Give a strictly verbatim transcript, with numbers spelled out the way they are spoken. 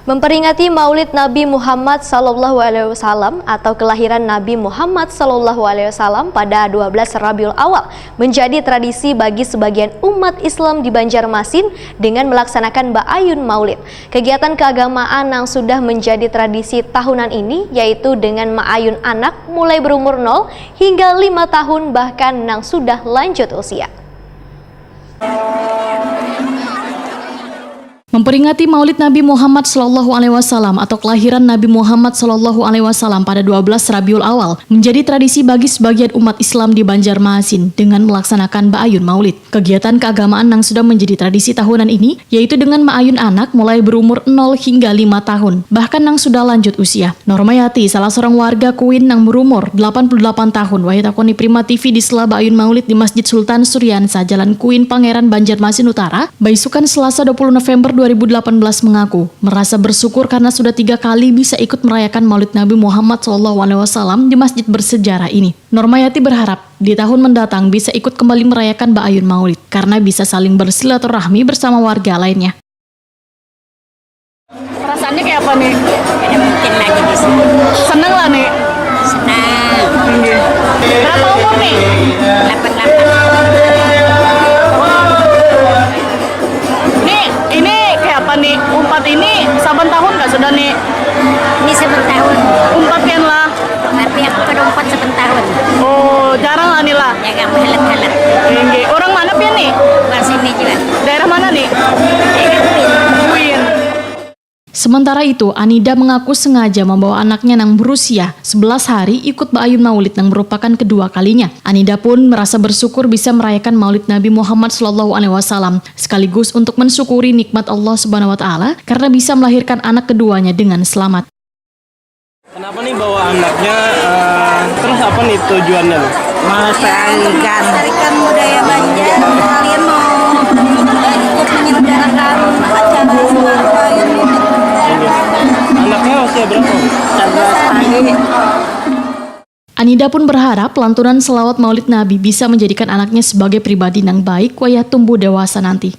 Memperingati Maulid Nabi Muhammad sallallahu alaihi wasallam atau kelahiran Nabi Muhammad sallallahu alaihi wasallam pada dua belas Rabiul Awal menjadi tradisi bagi sebagian umat Islam di Banjarmasin dengan melaksanakan Baayun Maulid. Kegiatan keagamaan yang sudah menjadi tradisi tahunan ini yaitu dengan maayun anak mulai berumur nol hingga lima tahun bahkan yang sudah lanjut usia. Memperingati Maulid Nabi Muhammad sallallahu alaihi wasallam atau kelahiran Nabi Muhammad sallallahu alaihi wasallam pada dua belas Rabiul Awal menjadi tradisi bagi sebagian umat Islam di Banjarmasin dengan melaksanakan Baayun Maulid. Kegiatan keagamaan yang sudah menjadi tradisi tahunan ini yaitu dengan maayun anak mulai berumur nol hingga lima tahun, bahkan yang sudah lanjut usia. Normayati, salah seorang warga Kuin yang berumur delapan puluh delapan tahun, wayah takuni Prima T V di sela Baayun Maulid di Masjid Sultan Suriansa, Jalan Kuin Pangeran, Banjarmasin Utara, baisukan Selasa dua puluh November dua ribu delapan belas mengaku merasa bersyukur karena sudah tiga kali bisa ikut merayakan Maulid Nabi Muhammad sallallahu alaihi wasallam di masjid bersejarah ini. Normayati berharap di tahun mendatang bisa ikut kembali merayakan Baayun Maulid karena bisa saling bersilaturahmi bersama warga lainnya. Perasaannya kayak apa nih? Ada mungkin lagi di sini. Seneng lah nih. Senang. Berapa umur nih? Delapan delapan. Nih, ini kayak apa nih? Umpat ini saban tahun kah sudah nih? Ini saban tahun. Umpat pian lah. Tapi aku kada umpat saban tahun. Oh, jarang lah nih lah. Jarang, halat-halat. Inggih. Orang mana pian nih? Orang sini juga. Daerah mana nih? Daerah Kuin. Kuin. Sementara itu, Anida mengaku sengaja membawa anaknya nang berusia sebelas hari ikut Baayun Maulid yang merupakan kedua kalinya. Anida pun merasa bersyukur bisa merayakan Maulid Nabi Muhammad sallallahu alaihi wasallam, sekaligus untuk mensyukuri nikmat Allah Subhanahu wa Ta'ala karena bisa melahirkan anak keduanya dengan selamat. Kenapa nih bawa anaknya? Eh, terus apa nih tujuannya nih? Melestarikan. Melestarikan budaya Banjar. Kalian mau ikut menyelenggarakan acara semarpa yang di Anaknya usia berapa? Sebelas hari. Anida pun berharap lantunan selawat Maulid Nabi bisa menjadikan anaknya sebagai pribadi yang baik wayah tumbuh dewasa nanti.